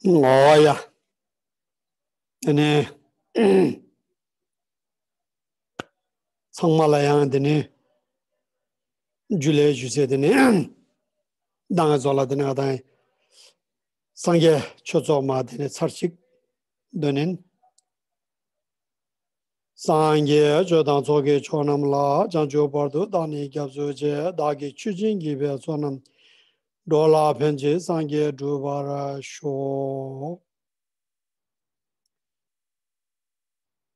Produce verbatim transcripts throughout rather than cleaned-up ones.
འོ་ཡ། ཨ་ནི་ཚང་མ་ལ་ཡང་དེ་ནི་ཇུ་ལེ་ཞུས་ཏེ་དེ་ནི་མདང་ཚོགས་ལ་དེ་ནི་ང་དང་སངས་རྒྱས་ཆོས་ཚོགས་མ་དེ་ནི་ཚར་གཅིག་འདོན་ཡིན། སངས་རྒྱས་ཆོས་དང་ཚོགས་ཀྱི་མཆོག་རྣམས་ལ། བྱང་ཆུབ་བར་དུ་བདག་ནི་སྐྱབས་སུ་མཆི། བདག་གིས་ཆོས་བཞིན་བགྱིས་པའི་ཚོགས་རྣམས། འགྲོ་ལ་ཕན་ཕྱིར་སངས་རྒྱས་འགྲུབ་པར་ཤོག།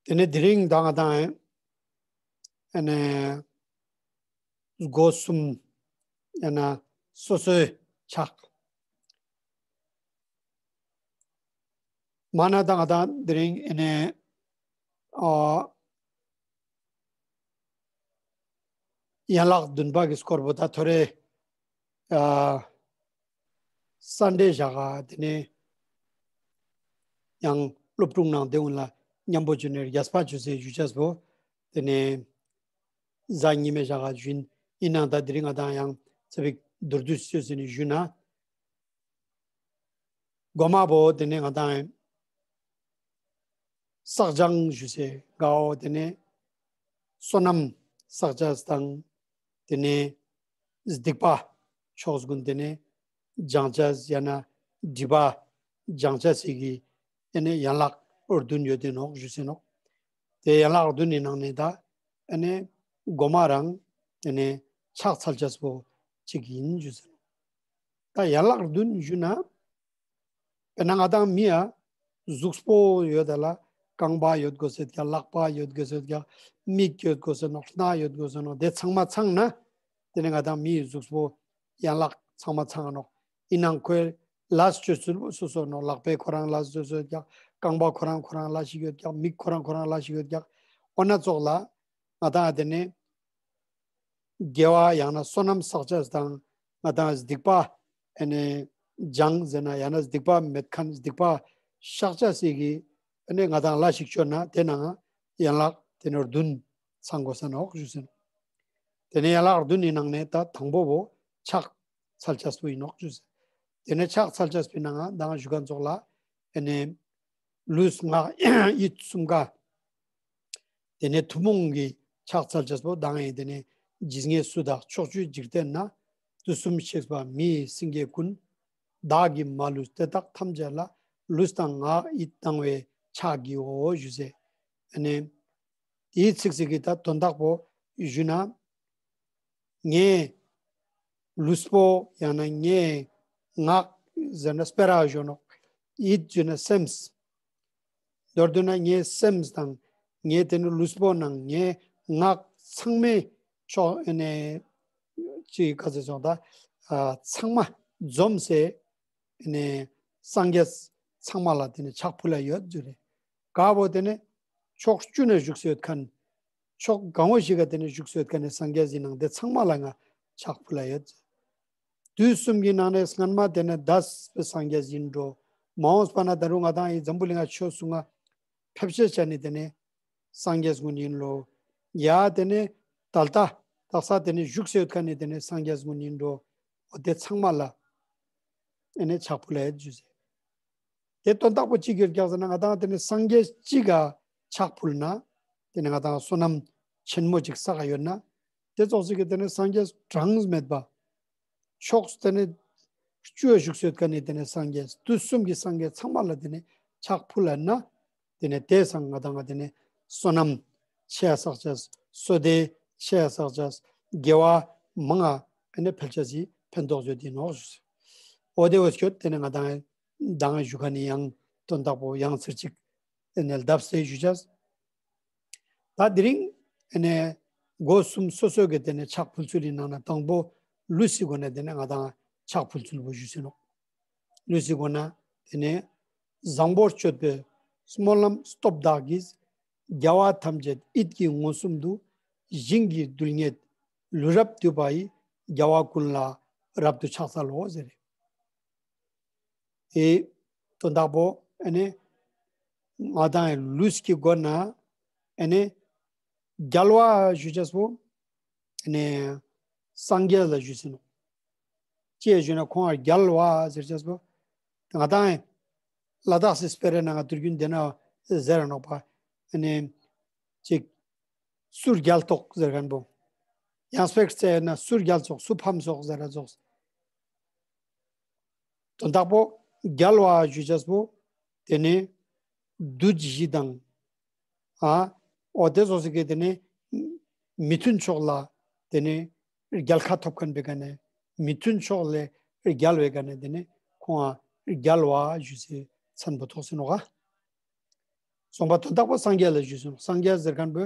དེ་ནས་དེ་རིང་ད་ང་དང་ཨ་ནི་སྒོ་གསུམ་ཡང་ན་སོ་སོའི་ཕྱག། མ་ན་ད་ང་དང་དེ་རིང་ཨ་ནི་ཨ་ཡན་ལག་བདུན་པ་གི་སྐོར་པོ་ད་ཐོ་རེ་ཨ་སན་ཌེ་ཞག་ག་དེ་ནས་ཡང་སློབ་ཕྲུག་ནང་དེ་འུན་ལ་མཉམ་པོ་བྱོན་ནས་རྒྱས་པ་བྱོས་སེ་ཞུ་ཅེས་པོ་དེ་ནས་གཟའ་ཉི་མའི་ཞག་ག་བྱོན་ཡིན་ནའང་ད་དེ་རིང་ང་དང་ཡང་ཙ་པིག་མདོར་བསྡུས་བྱོས་སེ་ནི་ཞུ་ན། གོ་མ་བོ་དེ་ནས་ང་དང་བསགས་སྦྱང་ཞུས་སེ་གའོ། དེ་ནས་བསོད་ནམས་བསགས་ཅེས་དང་དེ་ནས་སྡིག་པ་ཕྱོགས་ཀུན་དེ་ནས་སྦྱང་ཅེས་ཡང་ན་སྒྲིབ་པ་སྦྱང་ཅེས་སི་གི་དེ་ནས་ཡན་ལག་བདུན་ཡོད་དེ་ནོག་ཞུས་སེ་ནོག། དེ་ཡན་ལག་བདུན་ནི་ནང་ནས་ད་ཨ་ནི་གོ་མ་རང་དེ་ནས་ཕྱག་འཚལ་ཅེས་པོ་གཅིག་ཡིན་ཞུས་སེ་ནོག། ད་ཡན་ལག་བདུན་ཞུ་ན། དཔེར་ན་ང་དང་མི་ཡ་གཟུགས་པོ་ཡོད་ད་ལ་རྐང་པ་ཡོད་དགོས་ཟེར་ཀྱག། ལག་པ་ཡོད་དགོས་ཟེར་ཀྱག། མིག་ཡོད་དགོས་ཟེར་ནོག། སྣ་ཡོད་དགོས་ཟེར་ནོག། དེ་ཚང་མ་ཚང་ན་དེ་ནས་ང་དང་མིའི་གཟུགས་པོ་ཡན་ལག་ཚང་མ་ཚང་ནོག། ཡིན་ནའང་ཁོའི་ལས་བཅོས་ཚུལ་སོ་སོ་ནོག། ལག་པའི་ཁོ་རང་ལས་བཅོས་ཡོད་ཀྱག། རྐང་པ་ཁོ་རང་ཁོ་རང་ལས་ཤིག་ཡོད་ཀྱག། མིག་ཁོ་རང་ཁོ་རང་ལས་ཤིག་ཡོད་ཀྱག། འོ་ན་ཙོགས་ལ་ང་དང་དེ་ནས་དགེ་བ་ཡང་ན་བསོད་ནམས་བསགས་ཅེས་དང་ང་དང་སྡིག་པ་ཨ་ནི་སྦྱང་ཟེར་ན་ཡང་ན་སྡིག་པ་མེད་མཁན་སྡིག་པ་བཤགས་ཅེས་སི་གི་ཨ་ནི་ང་དང་ལས་ཤིག་བཅོ་ན་དེ་ནང་ཡན་ལག་དེ་ནས་བདུན་ཚང་དགོས་ས་ནོག་ཞུས་སེ་ནོག། དེ་ནས་ཡན་ལག་བདུན་ནི་ནང་ནས་ད་དང་པོ་བོ་ཕྱག་འཚལ་ཅེས་པོ་ཡིན་ནོག་ཞུས་སེ། དེ་ནས་ཕྱག་འཚལ་ཅེས་པོའི་ནང་ང་མདང་ཞུ་མཁན་ཙོགས་ལ་ཨ་ནི་ལུས་ངག་ཡིད་གསུམ་ཀ་དེ་ནས་ཐུན་མོང་གི་ཕྱག་འཚལ་ཅེས་པོ་མདང་ཡིན། དེ་ནས་ཇི་སྙེད་སུ་དག་ཕྱོགས་བཅུའི་འཇིག་རྟེན་ན། དུས་གསུམ་གཤེགས་པ་མི་ཡི་སེང་གེ་ཀུན། བདག་གིས་མ་ལུས་དེ་དག་ཐམས་ཅད་ལ། ལུས་དང་ངག་ཡིད་གནང་བས་ཕྱག་བགྱིའོ་ཞུས་སེ། ཨ་ནི་དེའི་ཚིག་ཚིག་གི་ད་དོན་དག་པོ་ཞུ་ན། ངའི་ལུས་པོ་ཡང་ན་ངའི་ངག་ཟེར་ན་སྤེ་ར་ཞུ་ནོག། ཡིད་ཞུ་ན་སེམས། མདོར་བསྡུ་ན་ངའི་སེམས་དང་ངའི་དེ་ནི་ལུས་པོ་ནང་ངའི་ངག་ཚང་མའི་ཕྱོགས་ཨ་ནི་ཅི་ག་ཟེར་སོང་ད་ཨ་ཚང་མ་འཛོམས་སེ་ཨ་ནི་སངས་རྒྱས་ཚང་མ་ལ་དེ་ནི་ཕྱག་ཕུལ་ལ་ཡོད་ཟེར་རེད། ག་བོ་དེ་ནི་ཕྱོགས་བཅུ་ན་བཞུགས་སེ་ཡོད་མཁན། ཕྱོགས་གང་བོ་ཞིག་ག་དེ་ནས་བཞུགས་སེ་ཡོད་མཁན་ནི་སངས་རྒྱས་ཡིན་ནའང་དེ་ཚང་མ་ལ་ང་ཕྱག་ཕུལ་ལ་ཡོད། དུས་གསུམ་གྱི་ནང་ནས་སྔན་མ་དེ་ནས་འདས་པའི་སངས་རྒྱས་ཡིན་འགྲོ། མ་འོངས་པ་ན་ད་རུང་ང་དང་ཡི་འཛམ་བུ་གླིང་ང་ཆོས་གསུང་ང་ཕེབས་ཤེས་བྱ་ནི་དེ་ནས་སངས་རྒྱས་ཀུན་ཡིན་ལོ། ཡ་དེ་ནས་ད་ལྟ་དག་ས་དེ་ནས་བཞུགས་སེ་ཡོད་མཁན་ནི་དེ་ནས་སངས་རྒྱས་ཀུན་ཡིན་འགྲོ། འོ་དེ་ཚང་མ་ལ་ཨ་ནི་ཕྱག་ཕུལ་ལ་ཡོད་ཞུས་སེ། དེ་དོན་དག་པོ་གཅིག་ཡོད་ཀྱག་ཟེར་ན་ང་དང་དེ་ནི་སངས་རྒྱས་གཅིག་ག་ཕྱག་ཕུལ་ན་དེ་ནི་ང་དང་བསོད་ནམས་ཆེན་མོ་གཅིག་བསགས་ཡོད་ན་དེ་ཙོགས་ཤིག་གི་དེ་ནི་སངས་རྒྱས་གྲངས་མེད་པ་ཕྱོགས་དེ་ནི་བཅུ་བ་བཞུགས་སེ་ཡོད་མཁན་ནི་དེ་ནི་སངས་རྒྱས་དུས་གསུམ་གྱི་སངས་རྒྱས་ཚང་མ་ལ་དེ་ནི་ཕྱག་ཕུལ་ལ་ན་དེ་ནི་དེ་སང་ང་དང་ང་དེ་ནི་བསོད་ནམས་ཆེ་ཡ་བསགས་ཅེས་བསོད་བདེ་ཆེ་ཡ་བསགས་ཅེས་དགེ་བ་མང་ང་ཨ་ནི་ཕལ་ཆེར་ཕན་ཐོགས་ཡོད་དེ་ནོག་ཞུས། འོ་དེ་བོ་སྐྱོད་དེ་ནི་ང་དང་ང་དང་ཞུ་མཁན་ནི་ཡང་དོན་དག་པོ་ཡང་ཚིག་གཅིག་དེ་ནས་ལྡབ་སེ་ཞུ་ཅེས། ད་དེ་རིང་ཨ་ནི་སྒོ་གསུམ་སོ་སོ་གི་དེ་ནས་ཕྱག་ཕུལ་ཚུལ་ལི་ནང་ན་དང་པོ་ལུས་སི་སྒོ་ནས་དེ་ནས་ང་དང་ཕྱག་ཕུལ་ཚུལ་བོ་ཞུས་སེ་ནོག། ལུས་སི་སྒོ་ནས་དེ་ནས་བཟང་པོར་སྤྱོད་པའི་སྨོན་ལམ་སྟོབས་དག་གིས། རྒྱལ་བ་ཐམས་ཅད་ཡིད་ཀྱིས་མངོན་སུམ་དུ། ཞིང་གི་རྡུལ་སྙེད་ལུས་རབ་བཏུད་པ་ཡི། རྒྱལ་བ་ཀུན་ལ་རབ་ཏུ་ཕྱག་འཚལ་ལོ་ཟེར། ཨེ་དོན་དག་པོ་ཨ་ནི་ང་དང་ལུས་ཀྱི་སྒོ་ནས་ཨ་ནི་རྒྱལ་བ་ཞུ་ཅེས་པོ་ཨ་ནི་སངས་རྒྱས་ལ་ཞུས་སེ་ནོག། ཅི་ཞུ་ན་ཁོང་ང་རྒྱལ་བ་ཟེར་ཅེས་པོ་ང་དང་ ལ་དྭགས་སི་སྤེ་ར་ནང་ང་དུར་རྒྱུན་དེ་ན་ཟེར་ར་ནོག་པ། ཨ་ནི་ཅིག་སུ་རྒྱལ་ཏོག་ཟེར་མཁན་པོ། ཡང་སྤེ་ར་ཙེ་ན་སུ་རྒྱལ་ཙོག་སུ་ཕམ་ཙོག་ཟེར་ར་ཙོག། དོན་དག་པོ་རྒྱལ་བ་ཞུ་ཅེས་པོ་དེ་ནི་བདུད་བཞི་དང་། ཨ་འོ་དེ་ཙོགས་སི་གི་དེ་ནི་མི་མཐུན་ཕྱོགས་ལ་དེ་ནི་རྒྱལ་ཁ་ཐོབ་མཁན་པའི་ཀ་ནས་མི་མཐུན་ཕྱོགས་ལས་རྒྱལ་བའི་ཀ་ནས་དེ་ནི་ཁོང་ང་རྒྱལ་བ་ཞུ་སའི་མཚན་པོ་ཐོགས་སེ་ནོག་ག། སོང་པ་དོན་དག་པོ་སངས་རྒྱས་ལ་ཞུས་སོང་། སངས་རྒྱས་ཟེར་མཁན་པོ་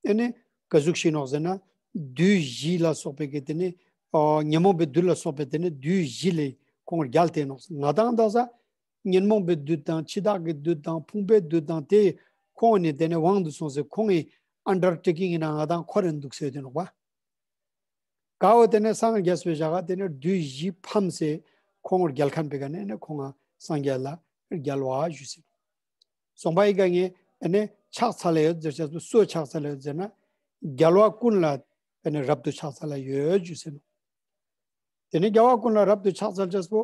ཨེ་ནི་ག་ཟུག་ཞིག་ནོག་ཟེར་ན། བདུད་བཞི་ལ་སོགས་པའི་གི་དེ་ནི་ཨོ་ཉོན་མོངས་པའི་བདུད་ལ་སོགས་པའི་དེ་ནི་བདུད་བཞི་ལས་ཁོང་རྒྱལ་ཏེ་ནོག། ང་དང་དག་ས་ཉོན་མོངས་པའི་བདུད་དང་འཆི་བདག་གི་བདུད་དང་ཕུང་པོའི་བདུད་དང་དེ་ཁོང་ནི་དེ་ནི་དབང་དུ་སོང་སེ་ཁོང་གི་ཨན་ཌར་ཊེ་ཀིང་ཡིན་ན་ང་དང་ཁོ་རེ་འདུག་ཟེར་དེ་ནོག་པ། ཀ་བོ་དེ་ནས་སངས་རྒྱས་པའི་ཞག་ག་དེ་ནས་བདུད་བཞི་ཕམ་སེ་ཁོང་རྒྱལ་མཁན་པའི་ཀ་ནས་ནས་ཁོང་ང་སངས་རྒྱས་ལ་རྒྱལ་བ་ཞུས་སེ། སོང་པ་ཡི་ག་ངས་ཨ་ནི་ཕྱག་འཚལ་ལ་ཡོད་ཟེར་ཅེས་པོ་སུ་ཕྱག་འཚལ་ལ་ཡོད་ཟེར་ན། རྒྱལ་བ་ཀུན་ལ་ཨ་ནི་རབ་ཏུ་ཕྱག་འཚལ་ལ་ཡོད་ཞུས་སེ་ནོག། དེ་ནས་རྒྱལ་བ་ཀུན་ལ་རབ་ཏུ་ཕྱག་འཚལ་ཅེས་པོ་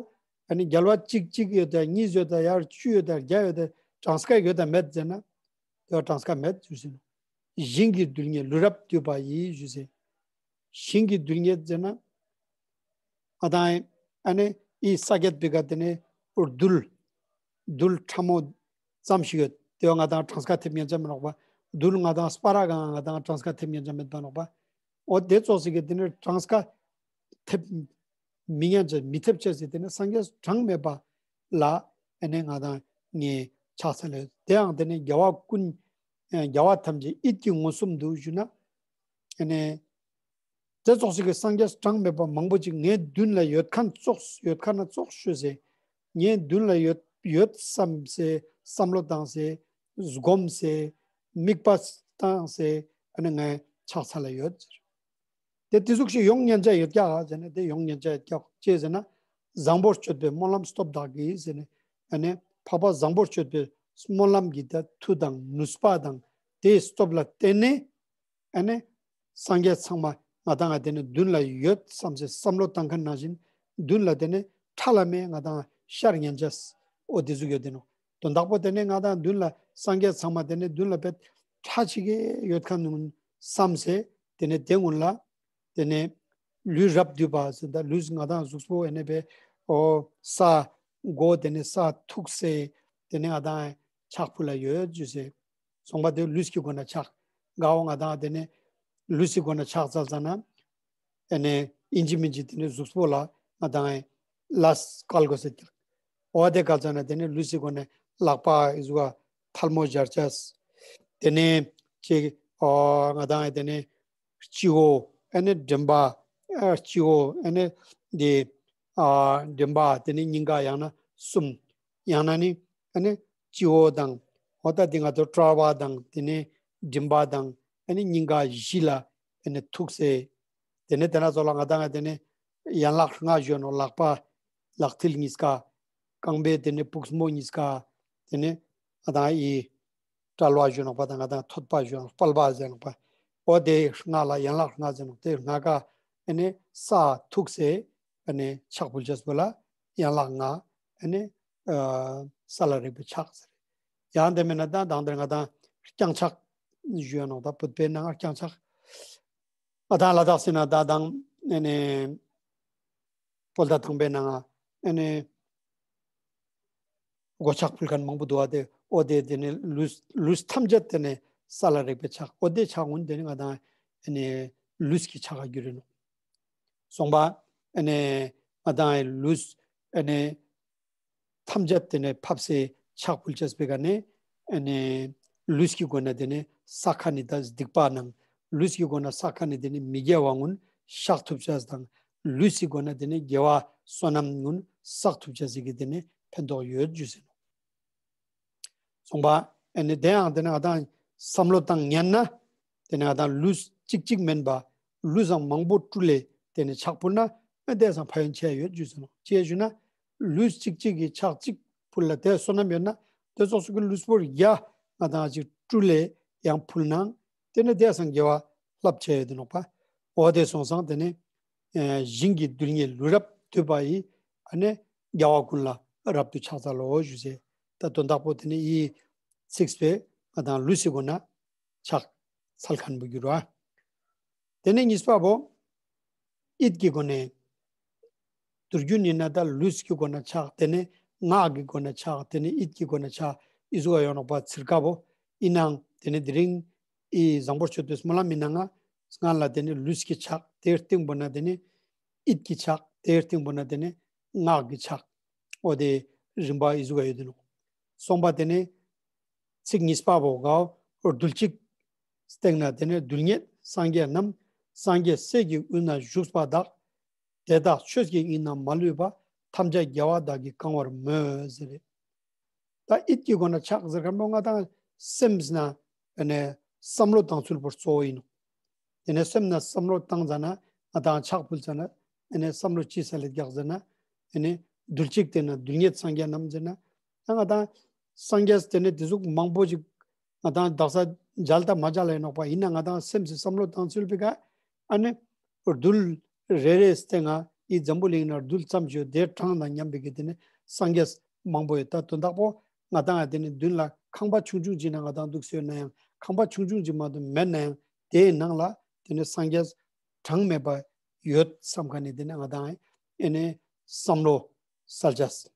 ཨ་ནི་རྒྱལ་བ་གཅིག་གཅིག་ཡོད་དེ་གཉིས་ཡོད་དེ་ཡར་བཅུ་ཡོད་དེ་བརྒྱ་ཡོད་དེ་གྲངས་ཀ་ཡོད་དེ་མེད་ཟེར་ན། དེ་བ་གྲངས་ཀ་མེད་ཞུས་སེ་ནོག། ཞིང་གི་རྡུལ་སྙེད་ལུས་རབ་བསྡུས་པ་ཡིས་ཞུས་སེ། ཞིང་གི་རྡུལ་སྙེད་ཟེར་ན། ང་དང་ཨ་ནི་ཨི་ས་གེད་པའི་ཀ་དེ་ནི་རྡུལ། རྡུལ་ཕྲ་མོ་ཙམ་ཞིག་ཡོད། དེ་བ་ང་དང་གྲངས་ཀ་ཐེབས་ཉན་ཅ་མི་ནོག་པ། རྡུལ་ང་དང་སྤར་གང་ང་དང་གྲངས་ཀ་ཐེབས་ཉན་ཅ་མེད་པ་ནོག་པ། འོ་དེ་ཙོགས་སི་གི་དེ་ནི་གྲངས་ཀ་ཐེབས་མི་ཉན་ཅ་མི་ཐེབས་ཅེས་སི་དེ་ནི་སངས་རྒྱས་གྲངས་མེད་པ་ལ་ཨ་ནི་ང་དང་ངས་ཕྱག་འཚལ་ལ་ཡོད། དེའང་དེ་ནི་རྒྱལ་བ་ཀུན་རྒྱལ་བ་ཐམས་ཅད་ཡིད་ཀྱིས་མངོན་སུམ་དུ་ཞུ་ན། ཨ་ནི་དེ་ཙོགས་སི་གི་སངས་རྒྱས་གྲངས་མེད་པ་མང་པོ་ཅིག་ངའི་མདུན་ལ་ཡོད་མཁན་ཙོགས་ཡོད་མཁན་ན་ཙོགས་ཞུས་སེ། ངའི་མདུན་ལ་ཡོད་ཡོད་བསམ་སེ་བསམ་བློ་བཏང་སེ་སྒོམ་སེ་དམིགས་པ་བཏང་སེ་ཨ་ནི་ངའི་ཕྱག་འཚལ་ལ་ཡོད་ཟེར། དེ་དེ་ཟུག་ཞིག་ཡོང་ཉན་ཅ་ཡོད་ཀྱག་ཟེར་ན་དེ་ཡོང་ཉན་ཅ་ཡོད་ཀྱག་ཅི་ཟེར་ན། བཟང་པོར་སྤྱོད་པའི་སྨོན་ལམ་སྟོབས་དག་གིས་ཟེར་ནས་ཨ་ནི་འཕགས་པ་བཟང་པོར་སྤྱོད་པའི་སྨོན་ལམ་གྱི་ད་མཐུ་དང་ནུས་པ་དང་དེའི་སྟོབས་ལ་བརྟེན་ནས། ཨ་ནི་སངས་རྒྱས་ཚང་མ་ང་དང་ང་དེ་ནི་མདུན་ལ་ཡོད་བསམ་སེ་བསམ་བློ་བཏང་མཁན་ནང་བཞིན་མདུན་ལ་དེ་ནི་ཁྲ་ལམ་མེ་ང་དང་ཤར་ཉན་ཅེས་འོ་དེ་ཟུག་ཡོད་དེ་ནོག། དོན་དག་པོ་དེ་ནི་ང་དང་མདུན་ལ་སངས་རྒྱས་ཚང་མ་དེ་ནི་མདུན་ལ་བེད་ཁྲ་ཅིག་གི་ཡོད་མཁན་ནུག་བསམ་སེ་དེ་ནི་དེ་སྔོན་ལ་དེ་ནི་ལུས་རབ་བསྡུས་པ་ཟེར་ད་ལུས་ང་དང་གཟུགས་པོ་ཨ་ནི་བེ་འོ་ས་མགོ་དེ་ནི་ས་ཐུག་སེ་དེ་ནི་ང་དང་ཕྱག་ཕུལ་ལ་ཡོད་ཞུས་སེ། སོང་པ་དེ་ལུས་ཀྱི་སྒོ་ནས་ཕྱག་དགའ་བོ་ང་དང་དེ་ནས་ལུས་ཀྱི་སྒོ་ནས་ཕྱག་འཚལ་ཙ་ན། ཨ་ནི་ཨིན་ཇི་མིན་ཇི་དེ་ནས་གཟུགས་པོ་ལ་ང་དང་ལས་བཀལ་དགོས་ཟེར་ཀྱག། འོ་དེ་བཀལ་ཙ་ན་དེ་ནས་ལུས་ཀྱི་སྒོ་ནས་ལག་པ་ཨི་ཟུག་ཐལ་མོ་སྦྱར་ཅེས། དེ་ནས་ཅིག་ཨོ་ང་དང་དེ་ནས་སྤྱི་བོ་ཨ་ནི་མགྲིན་པ་ཨ་སྤྱི་བོ་ཨ་ནི་དེ་ཨ་མགྲིན་པ་དེ་ནས་སྙིང་ག་ཡང་ན་གསུམ། ཡང་ན་ནི་ཨ་ནི་སྤྱི་བོ་དང་འོ་ད་འདི་ང་ཚོ་ཀྲོ་བ་དང་དེ་ནས་མགྲིན་པ་དང་ཨ་ནི་སྙིང་ག་བཞི་ལ་ཨ་ནི་ཐུག་སེ། དེ་ནས་དེ་ན་ཚོ་ལ་ང་དང་ང་དེ་ནས་ཡན་ལག་ལྔ་ཞུ་ནོག། ལག་པ་ལག་མཐིལ་གཉིས་ཀ། རྐང་པའི་དེ་ནས་པུས་མོ་གཉིས་ཀ། དེ་ནས་ང་དང་ཨི་དཔྲལ་བ་ཞུ་ནོག་པ་དང་ང་དང་ཐོད་པ་ཞུ་ནོག་དཔལ་བ་ཟེར་ནོག་པ། འོ་དེ་ལྔ་ལ་ཡན་ལག་ལྔ་ཟེར་ནོག། དེ་ལྔ་ཀ་ཨ་ནི་ས་ཐུག་སེ་ཨ་ནི་ཕྱག་ཕུལ་ཅེས་པོ་ལ་ཡན་ལག་ལྔ་ཨ་ནི་ཨ་ས་ལ་རེག་པའི་ཕྱག་ཟེར། ཡང་དེ་མེད་ན་ད་དང་དེར་ང་དང་རྐྱང་ཕྱག་ཞུ་ཡ་ནོག། ད་བོད་པའི་ནང་རྐྱང་ཕྱག། ང་དང་ལ་དྭགས་སི་ནང་ད་དང་ཨ་ནི་བོད་ཟླ་དང་པོའི་ནང་ཨ་ནི་སྒོ་ཕྱག་ཕུལ་མཁན་མང་པོ་འདུག་པ། དེ་འོ་དེ་དེ་ནི་ལུས་ལུས་ཐམས་ཅད་དེ་ནི་ས་ལ་རེག་པའི་ཕྱག། འོ་དེ་ཕྱག་གུན་དེ་ནི་ང་དང་ཨ་ནི་ལུས་ཀྱི་ཕྱག་ག་གྱུར་ཡིན་ནོག། སོང་པ་ཨ་ནི་ང་དང་ལུས་ཨ་ནི་ཐམས་ཅད་དེ་ནས་ཕབ་སེ་ཕྱག་ཕུལ་ཅེས་པོའི་ཀ་ནས་ཨ་ནི་ལུས་ཀྱི་སྒོ་ནས་དེ་ནས་ས་ཁ་ནི་ད་སྡིག་པ་ནང་ལུས་ཀྱི་སྒོ་ནས་ས་ཁ་ནི་དེ་ནས་མི་དགེ་བ་གུན་བཤགས་ཐུབ་ཅེས་དང་ལུས་ཀྱི་སྒོ་ནས་དེ་ནས་དགེ་བ་བསོད་ནམས་གུན་བསགས་ཐུབ་ཅེས་སི་གི་དེ་ནས་ཕན་ཐོགས་ཡོད་ཞུས་སེ་ནོག། སོང་པ་ཨ་ནི་དེ་ཡང་དེ་ནས་ང་དང་བསམ་བློ་བཏང་ཉན་ན། དེ་ནས་ང་དང་ལུས་གཅིག་གཅིག་མེན་པ་ལུས་སང་མང་པོ་སྤྲུལ་ལེ་དེ་ནས་ཕྱག་ཕུལ་ན་ཨ་དེ་སང་ཕན་ཡོན་ཆེ་ཡོད་ཞུས་སེ་ནོག། ཅི་ཞུ་ན་ལུས་གཅིག་གཅིག་གི་ཕྱག་གཅིག་ཕུལ་ལ་དེ་བསོད་ནམས་ཡོད་ན་དེ་ཙོགས་སུ་གི་ལུས་པོ་ཡ་ང་དང་ཅིག་སྤྲུལ་ལེ་ཡང་ཕུལ་ན་དེ་ནས་དེ་སང་དགེ་བ་རླབས་ཆེ་ཡོད་དེ་ནོག་པ། འོ་དེ་སོང་སང་དེ་ནས་ཨ་ཞིང་གི་རྡུལ་སྙེད་ལུས་རབ་བསྡུས་པ་ཡིས་ཨ་ནི་རྒྱལ་བ་ཀུན་ལ་རབ་ཏུ་ཕྱག་འཚལ་ལོ་ཞུས་སེ། ད་དོན་དག་པོ་དེ་ནི་ཡི་ཚིགས་པའི་ང་དང་ལུས་སི་སྒོ་ནས་ཆགས་ཚལ་ཁན་བོ་གྱུར་བ། དེ་ནས་གཉིས་པ་བོ་ཡིད་ཀྱི་སྒོ་ནས། དུས་རྒྱུན་ཡིན་ན་ད་ལུས་ཀྱི་སྒོ་ནས་ཆགས། དེ་ནས་ངག་གི་སྒོ་ནས་ཆགས། དེ་ནས་ཡིད་ཀྱི་སྒོ་ནས་ཆགས། ཨི་ཟུག་ཡོང་ནོག་པ་ཚིར་ཀ་བོ། ཡིན་ནའང་དེ་ནས་དེ་རིང་ཨི་བཟང་པོ་ཆོས་དུས་སྨོན་ལམ་ཡིན་ན་ང་སྔ་ལ་དེ་ནས་ལུས་ཀྱི་ཆགས། དེའི་སྟེང་པོ་ན་དེ་ནས་ཡིད་ཀྱི་ཆགས། དེའི་སྟེང་པོ་ན་དེ་ནས་ངག་གི་ཆགས། འོ་དེ་རིམ་པ་ཨི་ཟུག་ཡོད་དེ་ནོག། གསུམ་པ་དེ་ནས་ཚིག་གཉིས་པ་བོ་གའོ། རྡུལ་གཅིག་སྟེང་ན་དེ་ནས་རྡུལ་སྙེད་སངས་རྒྱས་རྣམས། སངས་རྒྱས་སྲས་ཀྱི་དབུས་ན་བཞུགས་པ་དག། དེ་དག་ཆོས་ཀྱི་དབྱིངས་ན་མ་ལུས་པ། ཐམས་ཅད་རྒྱལ་བ་དག་གིས་གང་བར་མོས་ཟེར་རེད། ད་ཡིད་ཀྱི་སྒོ་ནས་ཆགས་ཟེར་ཁན་པོ་ང་དང་སེམས་ན་ཨ་ནི་བསམ་བློ་བཏང་ཚུལ་པོ་གཙོ་བོ་ཡིན་ནོག། དེ་ནས་སེམས་ན་བསམ་བློ་བཏང་ཙ་ན་ང་དང་ཆགས་ཕུལ་ཙ་ན་ཨ་ནི་བསམ་བློ་ཅི་ས་ལེ་རྒྱག་ཟེར་ན་ཨ་ནི་རྡུལ་གཅིག་སྟེང་ན་རྡུལ་སྙེད་སངས་རྒྱས་རྣམས་ཟེར་ན། ད་ང་དང་སངས་རྒྱས་དེ་ནས་དེ་ཟུག་མང་པོ་ཅིག་ང་དང་དག་ས་མཇལ་ད་མ་མཇལ་ལ་ཡིན་ནོག་པ། ཡིན་ན་ང་དང་སེམས་སི་བསམ་བློ་བཏང་ཚུལ་པོའི་ཀ་ཨ་ནི་རྡུལ་རེ་རེའི་སྟེང་ང་ཨི་འཛམ་བུ་གླིང་ན་རྡུལ་ཙམ་ཞིག་ཡོད། དེའི་གྲངས་དང་མཉམ་པའི་གི་དེ་ནས་སངས་རྒྱས་མང་པོ་ཡོད། ད་དོན་དག་པོ་ང་དང་ང་དེ་ནས་མདུན་ལ་ཁང་པ་ཆུང་ཆུང་ཅིག་ན་ང་དང་འདུག་སེ་ཡོད་ན་ཡང་། ཁང་པ་ཆུང་ཆུང་ཅིག་མ་གཏོགས་མེད་ན་ཡང་། དེའི་ནང་ལ་དེ་ནས་སངས་རྒྱས་གྲངས་མེད་པ་ཡོད་བསམ་ཁན་ནི་དེ་ནས་ང་དང་ཨ་ནི་བསམ་བློ་སལ་ཅེས།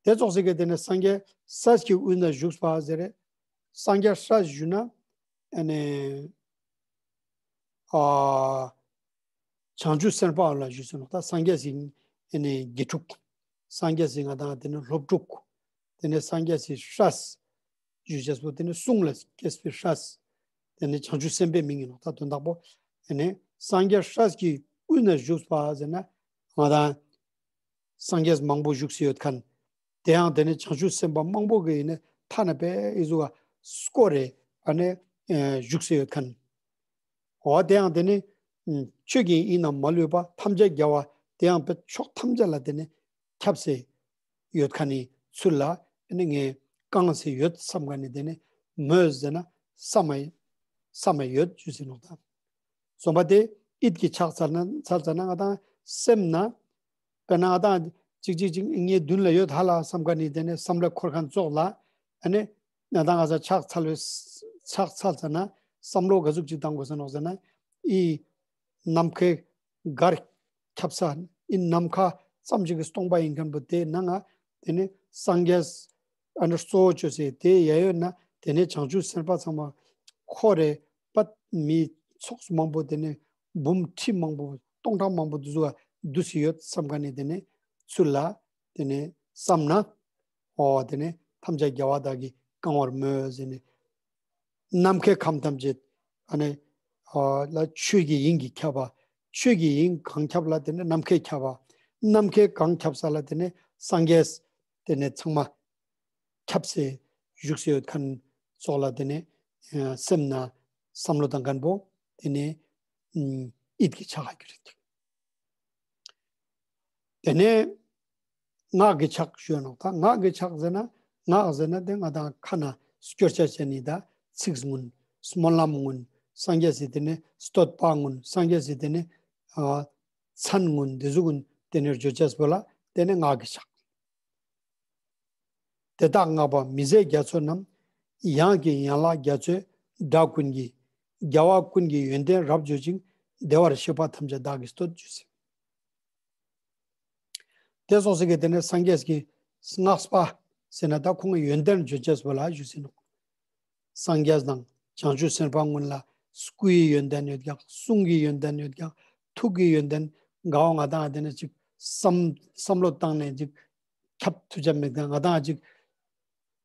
དེ་ཙོགས་སེ་གི་དེ་ནས་སངས་རྒྱས་སྲས་ཀྱི་དབུས་ན་བཞུགས་པ་ཟེར་རེད། སངས་རྒྱས་སྲས་ཞུ་ན་ཨ་ནི་ཨ་བྱང་ཆུབ་སེམས་དཔའ་ལ་ཞུས་སེ་ནོག། ད་སངས་རྒྱས་སི་ཨ་ནི་དགེ་ཕྲུག། སངས་རྒྱས་སི་ང་དང་དེ་ནས་སློབ་ཕྲུག། དེ་ནས་སངས་རྒྱས་སི་སྲས་ཞུ་ཅེས་པོ་དེ་ནས་གསུང་ལ་སྐྱེས་པའི་སྲས། དེ་ནས་བྱང་ཆུབ་སེམས་དཔའི་མིང་ཡིན་ནོག། ད་དོན་དག་པོ་ཨ་ནི་སངས་རྒྱས་སྲས་ཀྱི་དབུས་ན་བཞུགས་པ་ཟེར་ན་ང་དང་སངས་རྒྱས་མང་པོ་བཞུགས་སེ་ཡོད་ཁན། དེ་ཡང་དེ་ནས་བྱང་ཆུབ་སེམས་དཔའ་མང་པོ་གི་ཨ་ནི་མཐའ་ན་པའི་ཨི་ཟུག་ག་སྐོར་རེ་ཨ་ནི་ཨ་བཞུགས་སེ་ཡོད་ཁན། འོ་དེ་ཡང་དེ་ནི་ཆོས་ཀྱི་དབྱིངས་ན་མ་ལུས་པ། ཐམས་ཅད་རྒྱལ་བ། དེ་ཡང་དཔེ་ཕྱོགས་ཐམས་ཅད་ལ་དེ་ནི་ཁྱབ་སེ་ཡོད་ཁན་ནི་ཚུལ་ལ་ཨ་ནི་ངས་བསྐང་སེ་ཡོད་བསམ་ཁན་ནི་དེ་ནི་མོས་ཟེར་ན་བསམ་མ་བསམ་མ་ཡོད་ཞུས་སེ་ནོག་ད། གསུམ་པ་དེ་ཡིད་ཀྱི་ཆགས་ཚར་ན་ཚར་ཚར་ན་ང་དང་སེམས་ན་དཔེར་ན་ང་དང་ཅིག་ཅིག་ཅིག་ངའི་མདུན་ལ་ཡོད་ཧ་ལ་བསམ་ཁན་ནི་དེ་ནས་བསམ་བློ་འཁོར་ཁན་ཙོགས་ལ་ཨ་ནི་ང་དང་ང་ས་ཆགས་ཚར་བའི་ཆགས་ཚར་ཚར་ན་བསམ་བློ་ག་ཟུག་ཅིག་བཏང་དགོས་ས་ནོག་ཟེར་ན་ཨི་ནམ་མཁའི་གར་ཁྱབ་ས་ཨི་ནམ་མཁའ་ཙམ་ཞིག་གི་སྟོང་པ་ཡིན་ཁན་པོ་དེ་ནང་ང་དེ་ནས་སངས་རྒྱས་ཨ་ནི་གཙོ་བོ་བཅོས་སེ་དེ་ཡ་ཡོད་ན་དེ་ནས་བྱང་ཆུབ་སེམས་དཔའ་ཚང་མ་འཁོར་རེ་པད་མི་ཚོགས་མང་པོ་དེ་ནས་འབུམ་ཁྲི་མང་པོ་སྟོང་ཕྲག་མང་པོ་དེ་ཟུག་ག་འདུས་སེ་ཡོད་བསམ་ཁན་ནི་དེ་ནས་ཚུལ་ལ་དེ་ནས་བསམ་ན་འོ་དེ་ནས་ཐམས་ཅད་རྒྱལ་བ་དག་གིས་གང་བར་མོས་ཟེར་ནས་ནམ་མཁའི་ཁམས་ཐམས་ཅད་ཨ་ནི་ཨ་ལ་ཆོས་ཀྱི་དབྱིངས་ཀྱིས་ཁྱབ་པ། ཆོས་ཀྱི་དབྱིངས་གང་ཁྱབ་ལ་དེ་ནས་ནམ་མཁའི་ཁྱབ་པ། ནམ་མཁའི་གང་ཁྱབ་ས་ལ་དེ་ནས་སངས་རྒྱས་དེ་ནས་ཚང་མ་ཁྱབ་སེ་བཞུགས་སེ་ཡོད་ཁན་ཙོགས་ལ་དེ་ནས་ཨ་སེམས་ན་བསམ་བློ་བཏང་ཁན་པོ་དེ་ནས་ཨ་ཡིད་ཀྱི་ཆགས་ཀྱི་རེད། དེ་ནས་ངག་གི་ཆགས་ཞུ་ནོག། ད་ངག་གི་ཆགས་ཟེར་ན་ངག་ཟེར་ན་དེ་ང་དང་ཁ་ནས་སྐྱོར་ཆ་བྱས་ནི་ད་ཚིག་གུན་སྨོན་ལམ་གུན་སངས་རྒྱས་སི་དེ་ནས་བསྟོད་པ་གུན་སངས་རྒྱས་སི་དེ་ནས་ཨ་མཚན་གུན་དེ་ཟུག་གུན་དེ་ནས་བརྗོད་ཅེས་པོ་ལ་དེ་ནས་ངག་གི་ཆགས། དེ་དག་བསྔགས་པ་མི་ཟད་རྒྱ་མཚོ་རྣམས། ཡང་གི་ཡན་ལག་རྒྱ་མཚོའི་སྒྲ་ཀུན་གྱིས། རྒྱལ་བ་ཀུན་གྱི་ཡོན་ཏན་རབ་བརྗོད་ཅིང་། བདེ་བར་གཤེགས་པ་ཐམས་ཅད་བདག་གིས་བསྟོད་ཞུས་སེ། དེ་སོགས་སི་གི་དེ་ནས་སངས་རྒྱས་ཀྱི་བསྔགས་པ་ཟེར་ན་ད་ཁོང་གི་ཡོན་ཏན་བརྗོད་ཅེས་པོ་ལ་ཞུས་སེ་ནོག། སངས་རྒྱས་དང་བྱང་ཆུབ་སེམས་དཔའ་གུན་ལ་སྐུའི་ཡོན་ཏན་ཡོད་ཀྱག། གསུང་གི་ཡོན་ཏན་ཡོད་ཀྱག། ཐུགས་ཀྱི་ཡོན་ཏན་གའོ་ང་དང་དེ་ནས་ཅིག་བསམ་བསམ་བློ་བཏང་ནས་ཅིག་ཁྱབ་ཐུབ་ཅེས་མེད་ཁན། ང་དང་ཅིག་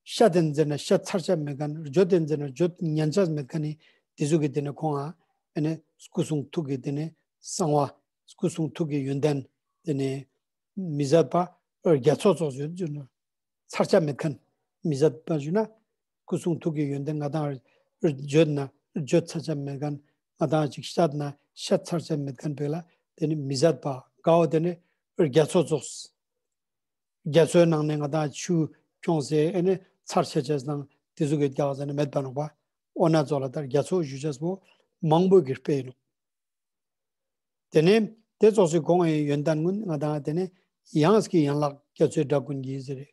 བཤད་དེ་ཟེར་ན་བཤད་ཚར་ཅེས་མེད་ཁན། བརྗོད་དེ་ཟེར་ན་བརྗོད་ཉན་ཅེས་མེད་ཁན་ནི་དེ་ཟུག་གི་དེ་ནས་ཁོང་ང་ཨ་ནི་སྐུ་གསུང་ཐུགས་ཀྱི་དེ་ནས་གསང་བ་སྐུ་གསུང་ཐུགས་ཀྱི་ཡོན་ཏན་དེ་ནས་མི་ཟད་པ་རྒྱ་མཚོ་ཙོགས་ཡོད་ཟེར་ན། ཚར་ཆ་མེད་ཁན། མི་ཟད་པ་ཞུ་ན་སྐུ་གསུང་ཐུགས་ཀྱི་ཡོན་ཏན་ང་དང་བརྗོད་ན་བརྗོད་ཚར་ཆ་མེད་ཁན། ང་དང་ཅིག་བཤད་ན་བཤད་ཚར་ཆ་མེད་ཁན་པོ་ལ་དེ་ནི་མི་ཟད་པ་གའོ་དེ་ནི་རྒྱ་མཚོ་ཙོགས། རྒྱ་མཚོའི་ནང་ནས་ང་དང་ཆུ་ཁྱོངས་སེ་ཨེ་ནི་ཚར་ཆ་ཆ་ནང་དེ་ཟུག་གི་རྒྱག་ཟེར་ན་མེད་པ་ནོག་པ། འོ་ན་ཙོགས་ལ་ད་རྒྱ་མཚོ་ཞུ་ཅེས་པོ་མང་པོ་གི་དཔེ་ཡིན་ནོག། དེ་ནས་དེ་ཙོགས་སི་གོང་ཡི་ཡོན་ཏན་གུན་ང་དང་དེ་ནས་ཡང་གི་ཡན་ལག་རྒྱ་མཚོའི་སྒྲ་ཀུན་གྱིས་ཟེར་རེད།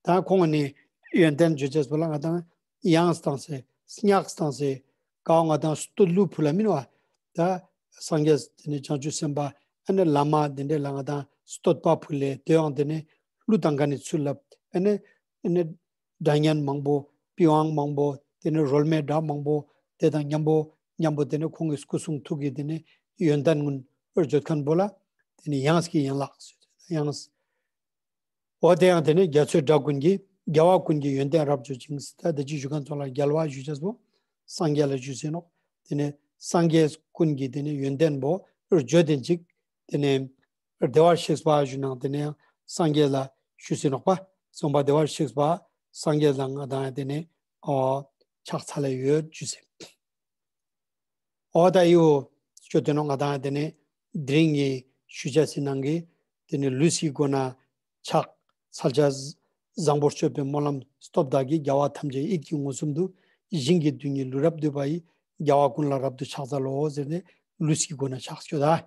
ད་ཁོང་ནི་ཡོན་ཏན་བརྗོད་ཅེས་པོ་ལ་ང་དང་དབྱངས་བཏང་སེ་སྙག་བཏང་སེ་ཀའོ་ང་དང་བསྟོད་གླུ་ཕུལ་ལ་མིན་བ། ད་སངས་རྒྱས་དེ་ནི་བྱང་ཆུབ་སེམས་དཔའ་ཨ་ནི་བླ་མ་དེ་འདྲ་ལ་ང་དང་བསྟོད་པ་ཕུལ་ལེ་དེའང་དེ་ནི་གླུ་དང་ག་ནི་ཚུལ་ལ་ཨ་ནི་ཨ་ནི་སྒྲ་སྙན་མང་པོ་པི་ཝང་མང་པོ་དེ་ནི་རོལ་མོའི་སྒྲ་མང་པོ་དེ་དང་མཉམ་པོ་མཉམ་པོ་དེ་ནི་ཁོང་གི་སྐུ་གསུང་ཐུགས་ཀྱི་དེ་ནི་ཡོན་ཏན་ཀུན་བརྗོད་མཁན་པོ་ལ་དེ་ནི་དབྱངས་ཀྱི་ཡན་ལག་དབྱངས། འོ་དེ་ཡང་དེ་ནི་རྒྱ་མཚོའི་སྒྲ་ཀུན་གྱིས་རྒྱལ་བ་ཀུན་གྱི་ཡོན་ཏན་རབ་བརྗོད་ཅིང་། ད་དེ་ཅི་ཞུ་མཁན་ཚོ་ལ་རྒྱལ་བ་ཞུ་ཅེས་པོ་སངས་རྒྱས་ལ་ཞུ་ཟིན་ནོག་དེ་ནི་སངས་རྒྱས་ཀུན་གྱི་དེ་ནི་ཡོན་ཏན་པོ་བརྗོད་དེ་ཅིག་དེ་ནི་བདེ་བར་གཤེགས་པ་ཞུ་ནང་དེ་ནི་ཡང་སངས་རྒྱས་ལ་ཞུ་ཟིན་ནོག་པ། སོང་པ་བདེ་བར་གཤེགས་པ་སངས་རྒྱས་ལ་ང་དང་དེ་ནི་འོ་ཕྱག་འཚལ་ལ་ཡོད་ཞུས་ཟིན། འོ་ད་ཡོ་ཅོ་དེ་ནོ་ང་དང་དེ་ནི་དེ་རིང་གི་ཞུ་ཅེས་སི་ནང་གི་དེ་ནི་ལུས་ཀྱི་སྒོ་ན་ཕྱག་འཚལ་ཅེས་བཟང་པོར་སྤྱོད་པའི་སྨོན་ལམ་སྟོབས་དག་གིས། རྒྱལ་བ་ཐམས་ཅད་ཡིད་ཀྱིས་མངོན་སུམ་དུ། ཞིང་གི་རྡུལ་སྙེད་ལུས་རབ་བསྡུས་པ་ཡིས། རྒྱལ་བ་ཀུན་ལ་རབ་ཏུ་ཕྱག་འཚལ་ལོ་ཟེར་ནས་ལུས་ཀྱི་སྒོ་ན་ཕྱག་ཅོ་ད།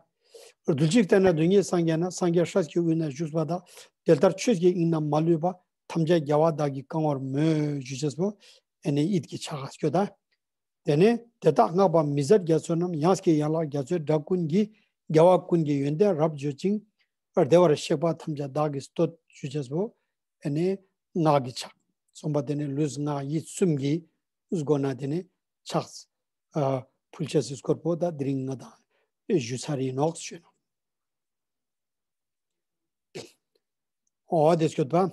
རྡུལ་གཅིག་བལྟས་ན་རྡུལ་སྙེད་སངས་རྒྱས་རྣམས། སངས་རྒྱས་སྲས་ཀྱི་དབུས་ན་བཞུགས་པ་དག་དེ་ལྟར་ཆོས་ཀྱི་དབྱིངས་རྣམས་མ་ལུས་པ། ཐམས་ཅད་རྒྱལ་བ་དག་གིས་བསྐང་བར་མོས་ཞུ་ཅེས་པོ་ཨ་ནི་ཡིད་ཀྱི་ཕྱག་ཅོ་ད། དེ་ནས་དེ་དག་བསྔགས་པ་མི་ཟད་རྒྱ་མཚོ་རྣམས། དབྱངས་ཀྱི་ཡན་ལག་རྒྱ་མཚོའི་སྒྲ་ཀུན་གྱིས། རྒྱལ་བ་ཀུན་གྱི་ཡོན་ཏན་རབ་བརྗོད་ཅིང་། བདེ་བར་གཤེགས་པ་ཐམས་ཅད་བདག་གིས་བསྟོད་ཞུ་ཅེས་པོ་ཨ་ནི་སྔགས་ཀྱི་ཕྱག་སོང་པ་དེ་ནི་ལུས་ངག་ཡིད་གསུམ་གྱི་སྒོ་ན་དེ་ནི་ཕྱག་ཨ་ཕུལ་ཅེས་སི་སྐོར་པོ་ད་དེ་རིང་ང་དང་ཞུ་ཚར་ཡིན་ནོག་ཞུ་ནོག་འོ་དེ་སྐྱོད་པ།